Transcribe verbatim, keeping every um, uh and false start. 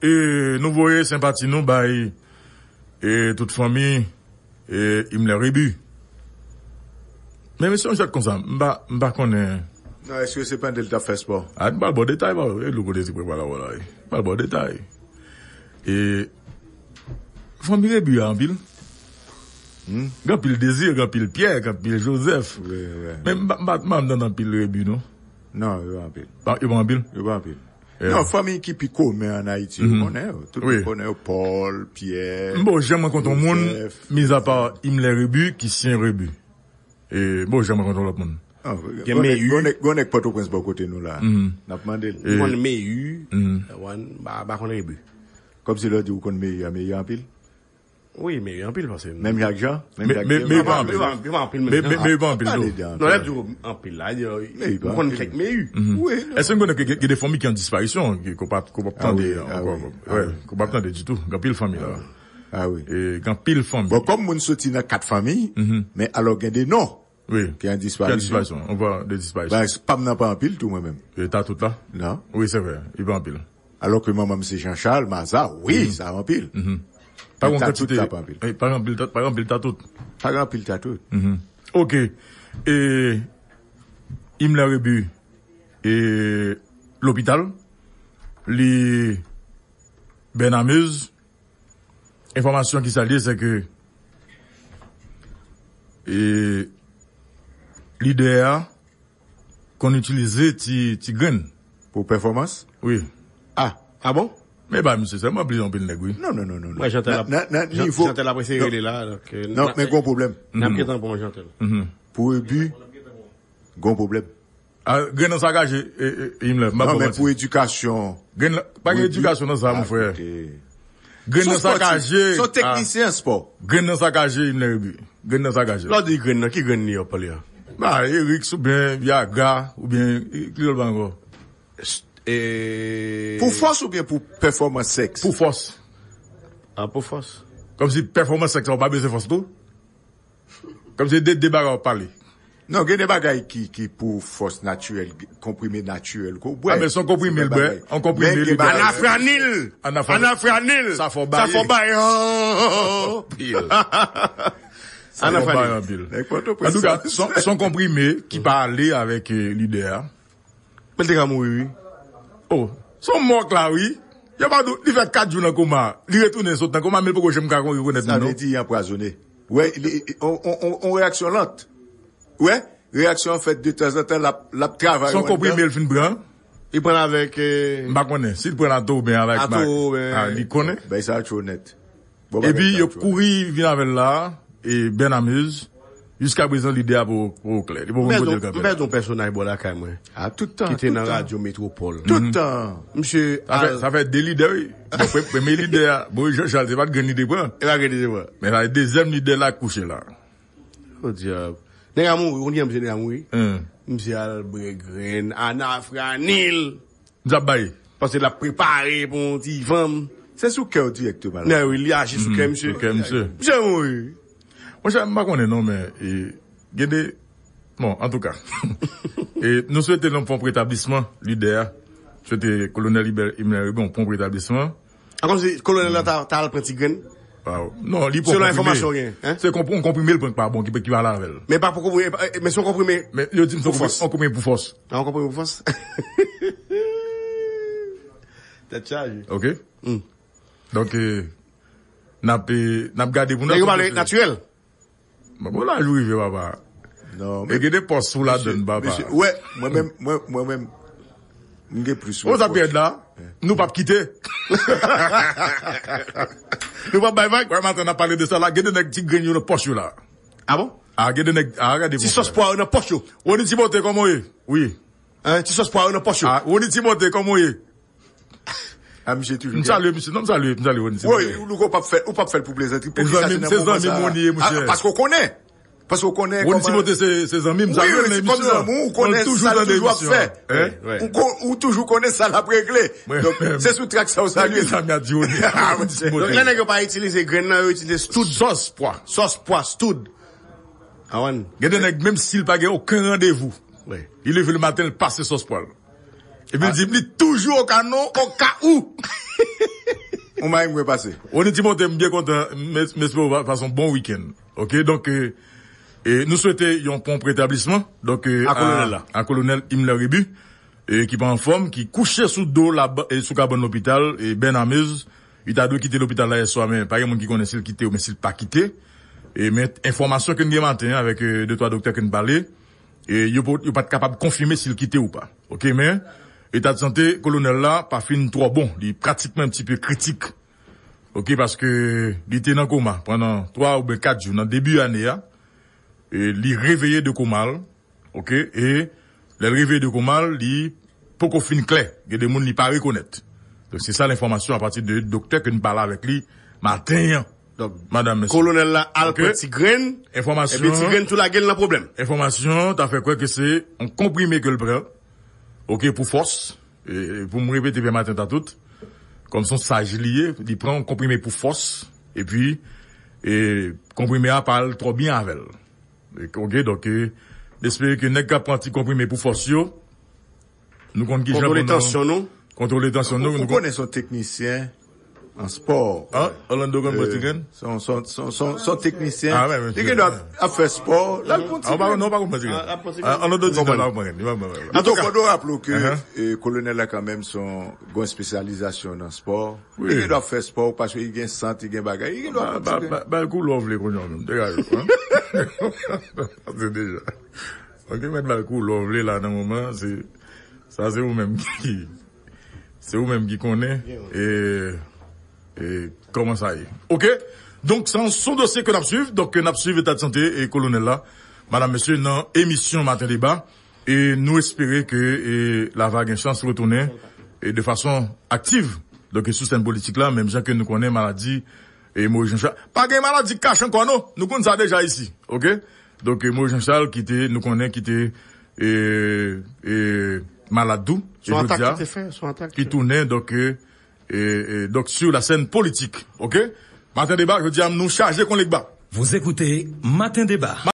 E nou voye senpati nou bay e tout fanmi e Imler Rebu. Men mesye, yon chat konsa, m pa, m pa konnen. Non, èske se pandan l t ap fè spò? A, m pral ba w detay, ba, e lou kote ti prepara w la, wi. M pral ba w detay. E fanmi Rebu a anpil. Gen anpil Désir, gen anpil Pierre, gen anpil Joseph. Wi, wi. Men m pa, m pa, m pa nan anpil Rebu, non. Non, yo anpil. Pa, yo pa anpil? Yo pa anpil. Non, fanmi ki pi komen an Ayiti, ou konnen yo. Tout moun konnen yo, Paul, Pierre. M pa janm rankontre yon moun, mizapa Imler Rebu, ki syen Rebu. E m pa janm rankontre lòt moun. Gen Meyu. Gon nèg Pòtoprens bò kote nou la. N ap mande l. Ou konn Meyu, Wan, ba, ba konn Rebu. Kòmsi lè w di ou konn Meyu a, Meyu anpil? Wi, Meyu anpil pase. Menm jan ak Jan? Menm jan ak Jan? Meyu pa anpil. Meyu pa anpil men. Meyu pa anpil. Meyu pa anpil, non. Non, lè di anpil la, yo konn kèk Meyu. Wi. Èske nou konnen gen de fanmi ki an disparisyon, ki pa, ki pa tande ankò? Ki pa tande ditou. Gen anpil fanmi la. Ah wi. Gen anpil fanmi. Bon, kòm moun soti nan kat fanmi, men alò gen de non. Wi. Ki an disparisyon. Ki an disparisyon. On va de disparisyon. Ba, pa m nan pa anpil tou mwen menm. E ta tout la? Non. Wi, se vre. Li pa anpil. Alò ke manman m se Jan Chal, Maza, wi, sa anpil. Pa yon kantite. Pa anpil, pa anpil ta tout. Pa anpil ta tout. Ok. E Imler Rebu e lopital, li bènamez. Enfòmasyon ki salye se ke e lidè a konn itilize ti, ti grenn. Pou pèfòmans? Wi. Ah, ah bon? Men ba misye sèlman plis anpil nèg wi. Non, non, non, non. Mwen Jantel ap Jantel ap eseye rele la. Non, men gon pwoblèm. N ap gentan pran Jantel. Pou Rebu, gon pwoblèm. Grenn nan sakaje, Imler. M pa bon manti. Non, men pou edikasyon. Grenn nan, pa gen edikasyon nan sa, mon frè. Grenn nan sakaje. Se yon teknisyen spò. Grenn nan sakaje, Imler Rebu. Grenn nan sakaje. Lè w di grenn nan, ki grenn li yo pale a? Ba, Erix oubyen Viagra, oubyen, ki lòt bagay ankò? Pou fòs oubyen pou pèfòmans sèks? Pou fòs. Ah, pou fòs. Kòmsi pèfòmans sèks la, ou pa bezwen fòs tou? Kòmsi de, de bagay w ap pale. Non, gen de bagay ki, ki pou fòs natirèl, konprime natirèl ke w bwè. A, men se yon konprime l bwè, yon konprime li bwè. Anafranil! Anafranil! Sa fè w baye. Sa fè w baye anpil. Sa fè w baye anpil. Antouka, se yon konprime ki pa ale avèk lidè a. Men l te ka mouri wi. Oh, se yon mòk la wi. Yo pa di w, li fè kat jou nan koma. Li retounen sot nan koma, men l poko janm ka rekonèt moun non. Sa vle di li anpwazonnen. Ou wè, li, on, on, on, on reyaksyon lant. Ou wè, reyaksyon an fèt detanzantan, l ap, l ap travay anndan. Se yon konprime l fin pran. Li pran l avèk. M pa konnen si l pran l atò oubyen avèk. Atò oubyen. Ah, li konnen. Bagay sa a cho nèt. Epi yo kouri vin avè l la, e Bernamez, jiskaprezan lidè a poko, poko klè. Li poko konn kote l kanpe. M pèdi yon pèsonaj bò lakay mwen. A, tout tan. Ki te nan Radyo Metwopòl. Tout tan. Misye al. Sa fè, sa fè de lidè, wi. Bon, pre-, premye lidè a, Moyiz Jan Chal, se pa t grenn li te pran. E pa grenn li te pran. Men sa se dezyèm lidè la k kouche la. O dyab. Nèg la mouri, ou konn kijan misye te ka mouri? Misye al bwè grenn, anafranil. M t ap bay. Paske l ap prepare pou yon ti fanm. Se sou kè w dirèkteman la. Nè wi, li aji sou kè misye. Sou kè misye. Misye mouri. Monchè, m pa konnen non, men e, gen de, bon, antouka. E nou swete l yon pwonp retablisman, lidè a. Swete Kolonèl Ibè, Imler Rebu yon pwonp retablisman. A kòmsi kolonèl la ta, ta al pran ti grenn? Non, li pran konprime. Selon enfòmasyon w gen, en? Se konp-, yon konprime l pran k pa bon, ki, ki pa ale avè l. Men pa pou konprime, men se yon konprime. Men yo di m se yon konprime pou fòs. A, yon konprime pou fòs? Tèt chaje. Ok. Donk, e, n ap, e, n ap gade pou n ap. Nèg yo pale natirèl. Bon, bon laj ou rive, papa. Non, men. E gen de pòs ou ladann, papa. Mesye, wè, mwen menm, mwen, mwen menm, m gen plis. Ou sa pèd la? Nou p ap kite. Nou p ap bay vag. Wè, maten n ap pale de sa la, gen de nèg ti grenn yo nan pòch yo la. A bon? A, gen de nèg, a, gade. Ti sòs pwa yo nan pòch yo. Rony Timote, kòman w ye? Wi. Ti sòs pwa yo nan pòch yo. A, Rony Timote, kòman w ye? A, misye toujou. M salye misye. Non, m salye, m salye Rony Timote. Wi, ou, ou p ap fè, ou p ap fè l pou plezantri, pou kisa se nan moman sa a? Se zanmi m, Rony ye, monchè. Paske w konnen. Paske w konnen kòman. Rony Timote se, se zanmi m, m salye l nan emisyon an. Wi, wi, se kòm zanmi w, ou konnen sa l toujou ap fè. Ou ko-, ou toujou konnen sa l ap regle. Donk, se sou trak sa w salye l. Sa m ap di Rony. Donk, lè nèg yo pa itilize grenn nan, yo itilize stoud. Sòs pwa. Sòs pwa, stoud. Awann. Gen de nèg, menm si l pa gen okenn randevou, li leve lematen, l pase sòs pwa l. Epi l di m, li toujou o ka non, o ka ou. Ou may mwen pase. Oni Timote, m byen kontan, m espere w pase yon bon wikenn. Ok, donk, e, e, nou swete yon pwonp retablisman. Donk, e, a kolonèl la. A kolonèl Himmler Rebu, e, ki pa anfòm, ki kouche sou do la, e, sou kabann lopital, e, Ben Amez, li ta dwe kite lopital la yè swa, men pa gen moun ki konnen si l kite ou men si l pa kite. E, men enfòmasyon ke n gen maten an avèk, e, de twa doktè ke n pale, e, yo, po- yo pa t kapab konfime si l kite ou pa. Ok, men eta de sante kolonèl la pa fin twò bon. Li pratikman yon ti pe kritik. Ok, paske li te nan koma pandan twa oubyen kat jou nan debi ane a. E li reveye de koma l. Ok, e lè l reveye de koma l, li poko fin klè. Gen de moun li pa rekonèt. Donk, se sa lenfòmasyon apati de doktè ke n pale avèk li maten an. Donk, madanm, mesye. Kolonèl la al Ok. pran ti grenn, Enfòmasyon epi ti grenn tou lage l nan pwoblèm. Enfòmasyon ta fè kwè ke se yon konprime ke l pran. Ok, pou fòs. E, e pou m repete byen maten ta tout. Kòm se yon saj li ye, li pran yon konprime pou fòs. Epi, e, konprime a pa al twò byen avè l. E, ok, donk, e, m espere ke nèg k ap pran ti konprime pou fòs yo, nou konn ki jan Kontwole pou nou tansyon nou. Kontwole tansyon nou. Ou, ou nou kon- konnen se yon teknisyen an spò. Ah, Orlando konn pran ti grenn? Se yon, se yon, se yon, se yon, se yon teknisyen. Ah, men, men, Li gen dwa ap fè spò, l al pran ti Ah, pa, grenn. non, pa konn pran ti grenn. Ah, l ap pran ti Ah, grenn. Orlando di Konprann. l ap pran grenn. Li pa pran grenn. Antouka, Antouka, fò nou raple w ke, Uh-huh. e, kolonèl la kanmenm se yon gwo espesyalizasyon nan spò. Wi. Li gen dwa ap fè spò paske li gen sant, li gen bagay. Li gen dwa Ba, ap pran ti ba, grenn. ba, ba l kou lè w vle kounye a menm. Degaj ou, hein? Se deja. Ok, mèt ba l kou lè w vle la nan moman, se, sa se ou menm ki, se ou menm ki konnen, e, e, kòman sa ye. Ok? Donk, se yon, se yon dosye ke n ap swiv, donk, ke n ap swiv eta de sante e kolonèl la, madanm, mesye, nan emisyon Maten Deba, e nou espere ke, e, l ava gen chans retounen, e de fason aktiv, donk, sou sèn politik la, menm jan ke nou konnen maladi, e, Moïse Jean Charles. Pa gen maladi k kache ankò, non. Nou konn sa deja isi, ok? Donk, e, Moïse Jean Charles ki te, nou konnen ki te, e, e, malad tou, Se yon e atak jodi a, ki te fè, se yon atak ki ki tounen, donk, e, e, e, donk, sou la sèn politik, ok? Maten Deba, jodi a, nou chaje kon legba. Vous écoutez Maten Deba.